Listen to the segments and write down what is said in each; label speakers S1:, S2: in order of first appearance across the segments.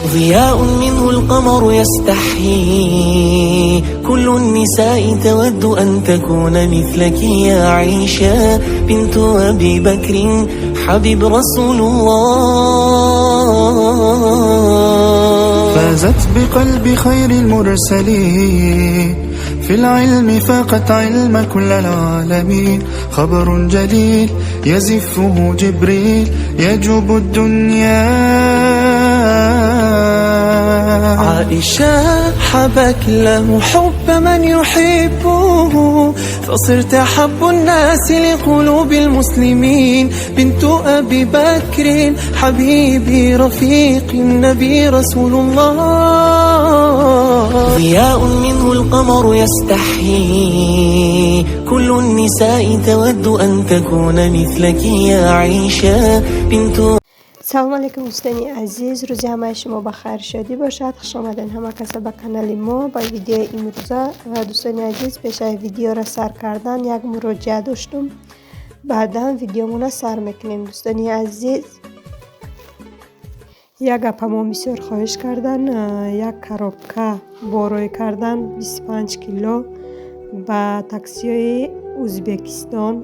S1: ضياء منه القمر يستحيي، كل النساء تود أن تكون مثلك يا عائشة بنت أبي بكر حبيب رسول الله.
S2: فازت بقلب خير المرسلين، في العلم فاقت علم كل العالمين. خبر جليل يزفه جبريل يجوب الدنيا.
S1: عائشة حبك له حب من يحبه، فصرت أحب الناس لقلوب المسلمين. بنت أبي بكر حبيبي رفيق النبي رسول الله. ضياء منه القمر يستحيي، كل النساء تود أن تكون مثلك يا عائشة بنت
S3: Салом алейкум, дӯстони азиз, рӯзи ҳамаи шумо ба хайр, шодӣ бошад. Хуш омадед ҳама каса ба канали мо, ба видеои имрӯза. Дӯстони азиз, пешаи видеоро сар кардан як муроҷиат доштум, баъдан видеомона сар мекунем. Дӯстони азиз, як апамон бисёр хоҳиш кардан, як коробка борой кардан 25 кило ба таксиҳои Узбекистон,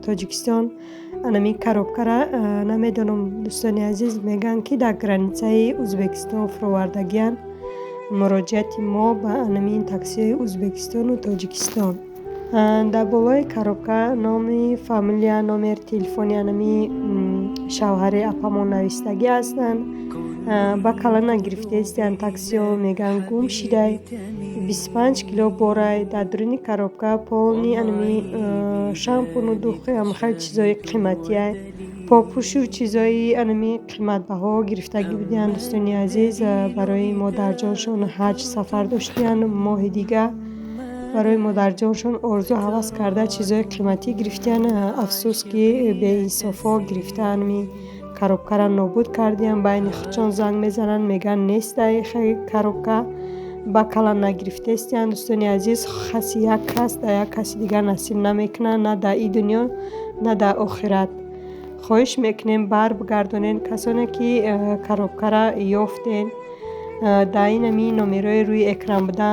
S3: Тоҷикистон. Анами коробкара намедонам, дӯстони азиз, мегӯянд, ки дар границаи Узбекистон фуровардагиянд. Муроҷиати мо ба анамин таксиҳои Узбекистону Тоҷикистон. Дар болои коробка номи, фамилия, номери телефони анами шавҳари апамон навистагӣ ҳастанд. Ба кала нагирифтаистиянд таксиҳо, мегӯянд, гум шидай. 25 кило борай, дар дуруни коробка полный анами шампуну духи, хеле чизои қиматиай, попушу чизои анами қиматбаҳо гирифтагӣ будиянд. Дӯстони азиз, барои модарҷоншон ҳаҷ сафар доштиянд моҳи дига. Барои модарҷоншон орзу ҳавас карда, чизои қиматӣ гирифтиянд. Афсӯс, ки беинсофҳо гирифта, анами коробкаро нобуд кардиянд. Байни худшон занг мезананд, мегӯянд, нестай коробка, ба кала нагирифтаистиянд. Дӯстони азиз, хаси як кас дар як каси дигар насиб намекунад, на дар ин дунё, на дар охират. Хоҳиш мекунем, бар бигардонед. Касоне ки коробкаро ёфтен, дар инами номерҳои рӯи экран буда,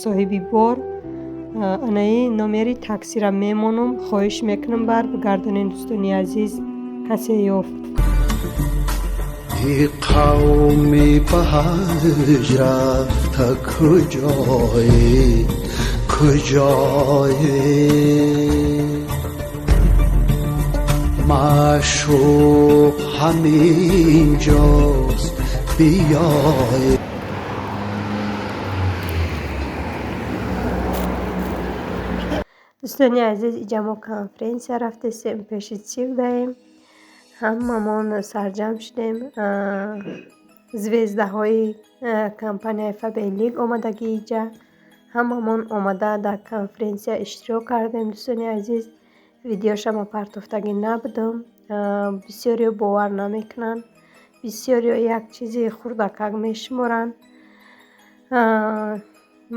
S3: соҳиби бор, анаи номери таксиро мемонам. Хоҳиш мекунам, бар бигардонед, дӯстони азиз, касе ёфт.
S4: Қавми ба ҳаҷ рафта куҷое, куҷое? Маъшуқ ҳамин ҷост, биёй.
S3: Дӯстони азиз, иҷа мо конференсия рафтесем, пеши цирк даем, ҳамамон сарҷамъ шудем. Звездаҳои компанияи Фаберлик омадагӣ иҷа, ҳамамон омада дар конференсия иштирок кардем. Дӯстони азиз, видеоша ма партофтагӣ набудам. Бисёриё бовар намекунанд, бисёриё як чизи хурдакак мешуморанд.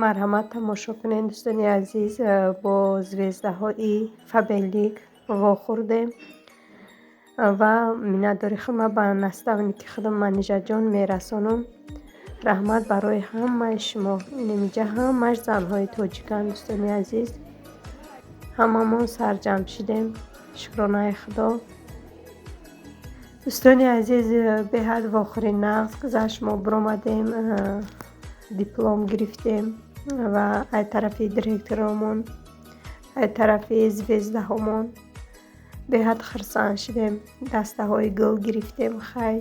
S3: Марҳамат, тамошо кунед, дӯстони азиз. Бо звездаҳои Фаберлик вохӯрдем ва миннатдори худма ба наставники худам Манижаҷон мерасонам. Раҳмат барои ҳамаи шумо. Инамиҷа ҳамаш занҳои тоҷиканд, дӯстони азиз, ҳамамон сарҷамъ шидем, шукронаи Худо. Дӯстони азиз, беҳад вохӯри нағз гузашт. Мо биромадем, диплом гирифтем ва ай тарафи директоромон, ай тарафи звездаҳомон беҳад хурсанд шудем. Дастаҳои гул гирифтем. Хай,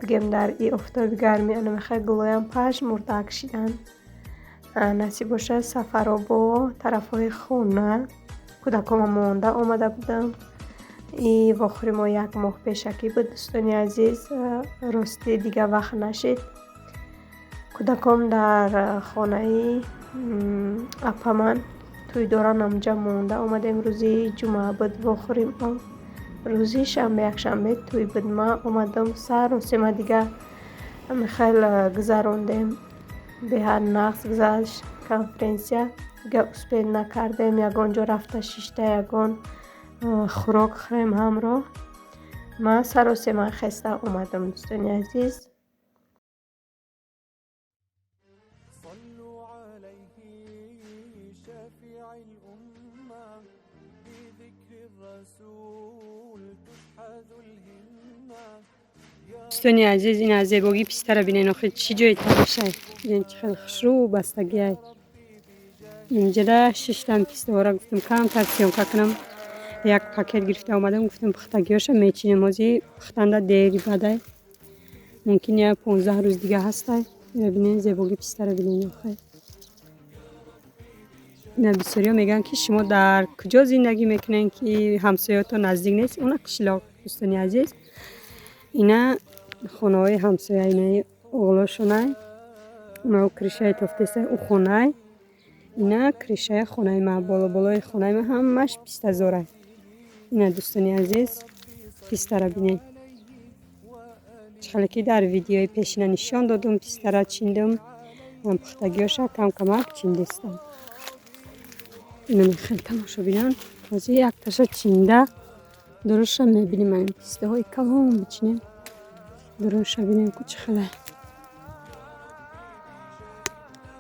S3: бигем, дар и офтоби гарми анамихай гулоям пажмурдак шиданд. Насиб бошад, сафарҳо бо тарафҳои хона. Кӯдакома монда омада будам. И вохӯри мо як моҳ пешакӣ буд, дӯстони азиз. Ростӣ, дига вақт нашид. Кӯдаком дар хонаи апаман тӯй доранд, ҳамҷа монда омадем. Рӯзи ҷумъа буд вохӯрим, рӯзи шанбе, якшанбе тӯй буд. Ман омадам саросема, дига хел гузарондем. Беҳад нағз гузашт конференсия. Дига успеть накардем ягон ҷо рафта шишта, ягон хӯрок хӯрем ҳамроҳ. Ман саросема хеста омадам, дӯстони азиз. Дӯстони азиз, ин аз зебогии пистара бинен, охи чӣ ҷои тамошай. Бинен чӣ хел хушрӯ бастагиай. Инҷода шиштам пистаҳоро, гуфтам камтар съёмка кунам. Як пакет гирифта омадам, гуфтам пухтагиҳоша мечинем. Ҳозир пухтанда дери бадай. Мумкин я 15 рӯз дига ҳастай. Ина бинен, зебогии пистара бинен охи. Ина бисёриҳо мегӯянд, ки шумо дар куҷо зиндагӣ мекунед, ки ҳамсояҳотон наздик нест. Она қишлоқ, дӯстони азиз. Ина хонаҳои ҳамсоя, инаи оғлошонай. Уна крышаи тофтесай, ӯ хонай. Ина крышаи хонаи ма, боло болои хонаи ма ҳамаш пистазорай. Ина дӯстони азиз, пистара бинед. Чӣ хеле ки дар видеои пешина нишон додум, пистара чиндум, пухтагиҳоша кам камак чиндистам. Ина мехел тамошо бинан. Ҳозир якташа чинда дуруша мебинем, ин пистаҳои калон бичинем. Дуруша бинем ку чӣ хеле.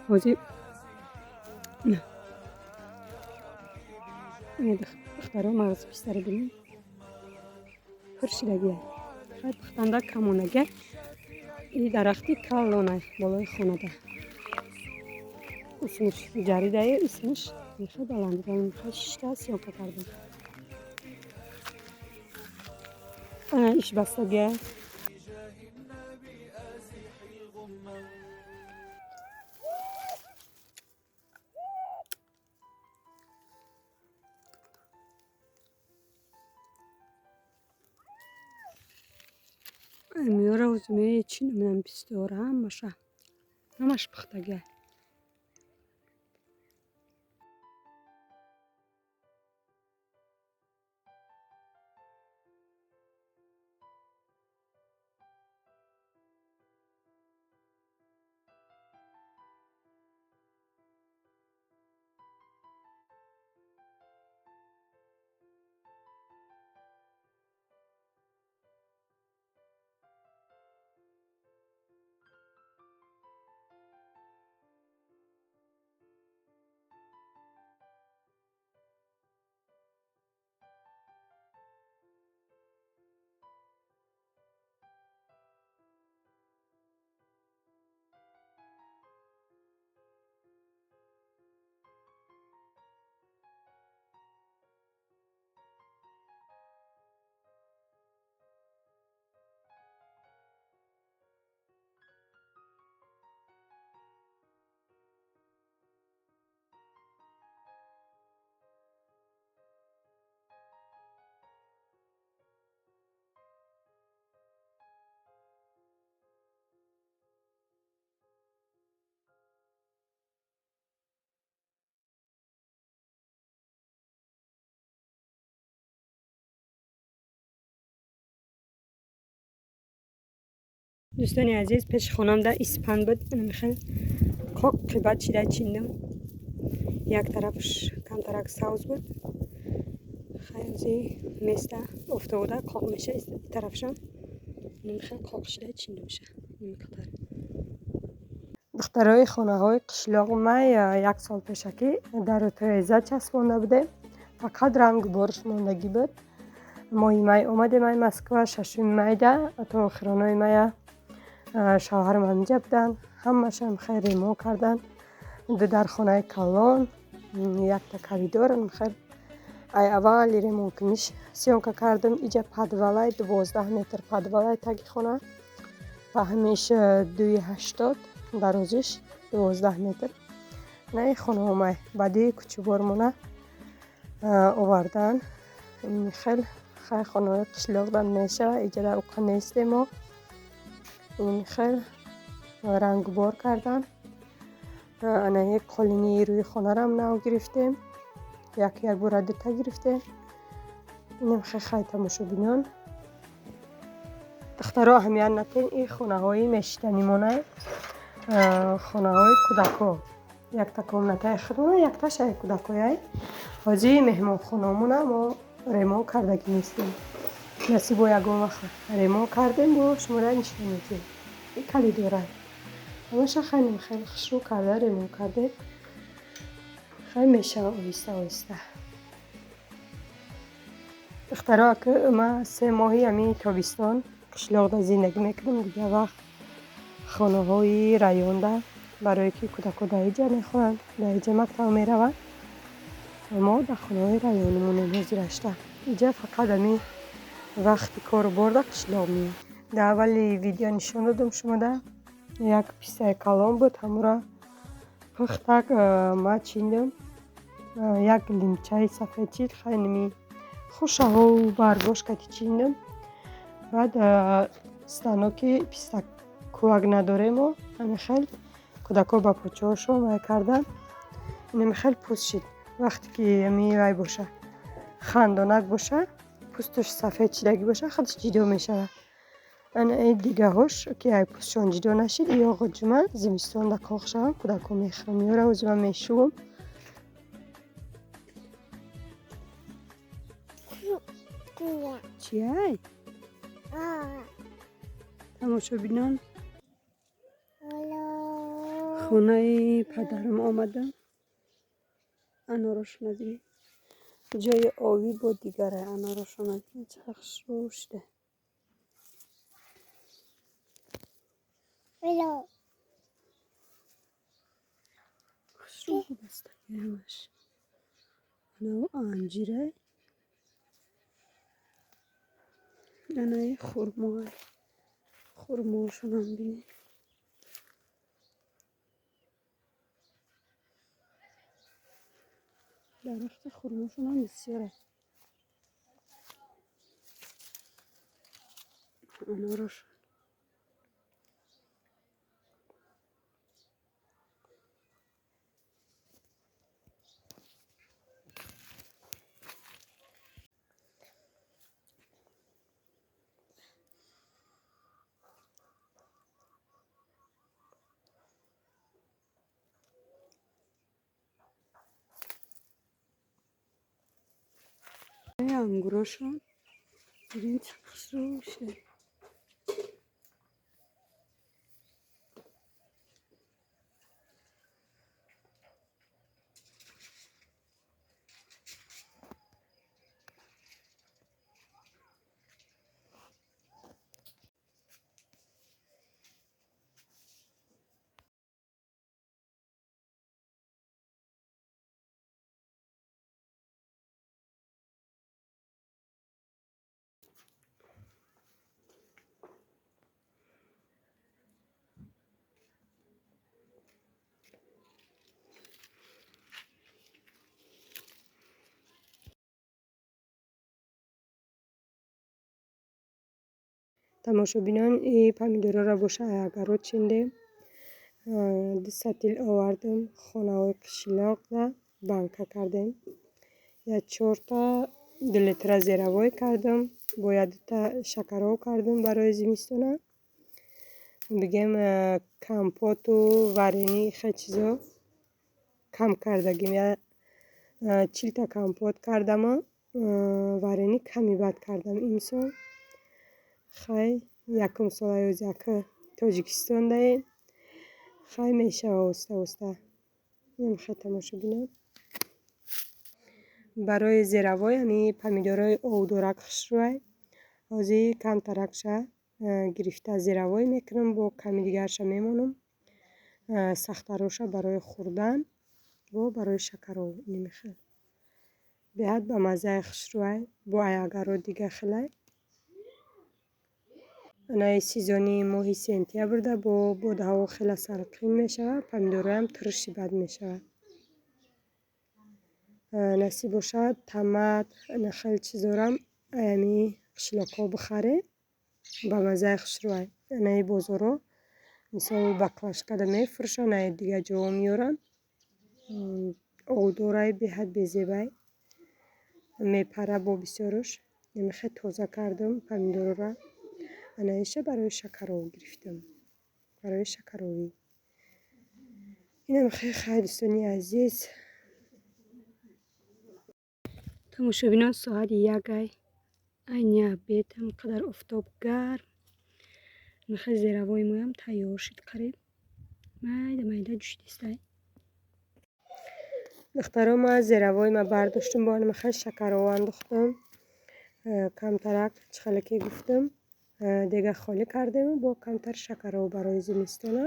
S3: Ҳозир духтаро мағзи пистара бинем. Пур шидагия. Хай пухтанда камонага. И дарахти калонай болои хонада. Усмиш ҷаридае, усмиш мехе баландида, мехе шишта съёмка кардам. Ана иш бастагия. Меёра ҳозир мечинам инам пистаҳоро ҳамаша. Ҳамаш пухтагия. Дӯстони азиз, пеши хонамда испанд буд. Мехел қоқ қибат шида чиндам. Як тарафш камтарак савз буд. Хайзи места офтобода қоқ меша, тарафшам. Мехел қоқ шида чиндамша. Нимқадар. Духтарои хонаҳои қишлоқ май як сол пешакӣ дар тиреза часпонда будем. Фақат рангу борш мондагӣ буд. Моҳи май омадем ай Москва, 6 майда то охиронои мая шавҳарам ҳаминҷа буданд. Ҳамашам хеле ремонт карданд. Ду дархонаи калон, якта коридор, хел ай аввали ремонткуниш съёмка кардам. Иҷа подвалай 12 метр подвалай таги хона. Паҳмиш 2,80, дарозиш 12 метр. На хонаомай баъди кӯчибормона овардан. Хел хай хонаҳои қишлоқда мешава, иҷада уқа нестем мо. Ин хел рангбор кардан. Ана як қолини рӯи хонарам нав гирифтем. Як як бора дута гирифтем. Инам хел хай тамошобинон. Духтаро аҳамият натен, ин хонаҳои мешиданимонай, хонаҳои кӯдакҳо. Якта комнатаи худмона, якташ ай кӯдакҳояй. Ҳозир меҳмонхонамона мо ремонт кардагӣ нестем. Насибо ягон вақт ремонт кардем, бо шуморо нишон медиҳем. Ин калидорай. Ҳамаша хайнем хеле хушрӯ карда ремонт кардем. Хай мешава оҳиста оҳиста. Духтаро, ма 3 моҳи ҳамин тобистон қишлоқда зиндагӣ мекунам. Дигар вақт хонаҳои районда, барое ки кӯдакҳо дар иҷа мехонанд, дар иҷа мактаб мераванд. Мо дар хонаҳои районӣ монем ҳозирашта. Иҷа фақат ҳамин вақти кору борда қишлоқ меоем. Дар аввали видео нишон додам шумода, як пистаи калон буд, ҳамура пухтак ма чиндам. Як лимчаи сафед чид, хайними хушаҳову баргош кати чиндам. Баъд станоки писта кӯвак надорему, ҳамин хел кӯдакҳо ба почаҳошон вай карданд. Инами хел пӯст шид. Вақте ки ҳамин вай боша, хандонак боша, пӯсташ сафед шидагӣ боша, худаш ҷидо мешавад. Ана ин дигаҳош ки ай пӯстшон ҷидо нашид, ё ғуҷума зимистонда қоқ шаванд, кӯдакҳо мехӯранд. Ёра ҳозир ман мешӯвам. Чиай? Тамошобинон, хонаи падарам омадам. Анорошона дидем. Ҷои овӣ бо дигаре анорошона дидем. Чақадр хушрӯ шуда. Хушрӯ бастаги ҳамаш. Анав анҷира. Анаи хурмоа. Хурмошонам бинед. Дарахти хурмошонам бисёр аст. Анорошон. Ангурошон бибин чӣ хушрӯ шуда. Тамошобинон, и помидорро боша агарот чиндем. 2 сатил овардам, хонаҳои қишлоқда банка кардем. Я 4та 2 литра зеравой кардам, бо я 2та шакаров кардам барои зимистона. Бигем компоту варени хел чизо кам кардагим. Я 40та компот кардаму, варени ками бад кардам имсол. Хай, якум сол аёз як Тоҷикистон даем. Хай мешава оста оста. Хай тамошобинон. Барои зеравой ҳами помидорои овдорак хушрӯай. Ҳозир камтаракша гирифта зеравой мекунам, бо ками дигарша мемонам. Сахтароша барои хӯрдан, бо барои шакаров намехел. Беҳад ба маззаи хушрӯай, бо аягаро дига хелай. Анаи сезони моҳи сентябрда бо бодҳаво хеле сарқин мешавад, помидороям турши бад мешавад. Насиб бошад, томат, ана хеле чизорам аями қишлоқҳо бихарем, ба маззаи хушрӯай. Анаи бозоро мисол баклажкада мефурӯшанд, ая дигар ҷоҳо меоранд. Овдорай беҳад безебай. Мепара бо бисёруш. Намехел тоза кардам помидорора. Анаиша барои шакаров гирифтам. Барои шакаровӣ. Инам хеле хайр дӯстони азиз. Тамошобинон, соати 1 айни обед, ҳамқадар офтоб гарм. Мехел зеравои моям тайёр шуд қариб. Майда майда ҷӯшидистай. Духтаро, ма зеравои ма бардоштум, бо мехел шакаров андохтам. Камтарак, чӣ хеле ки гуфтам, дега холӣ кардему, бо камтар шакароб барои зимистона.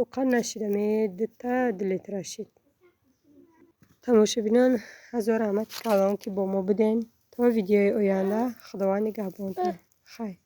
S3: Оқа нашид, ами дута 2 литра шид. Тамошобинон, ҳазор раҳмати калон, ки бо мо буден. То видеои оянда, Худованд нигаҳбонтон. Хайр.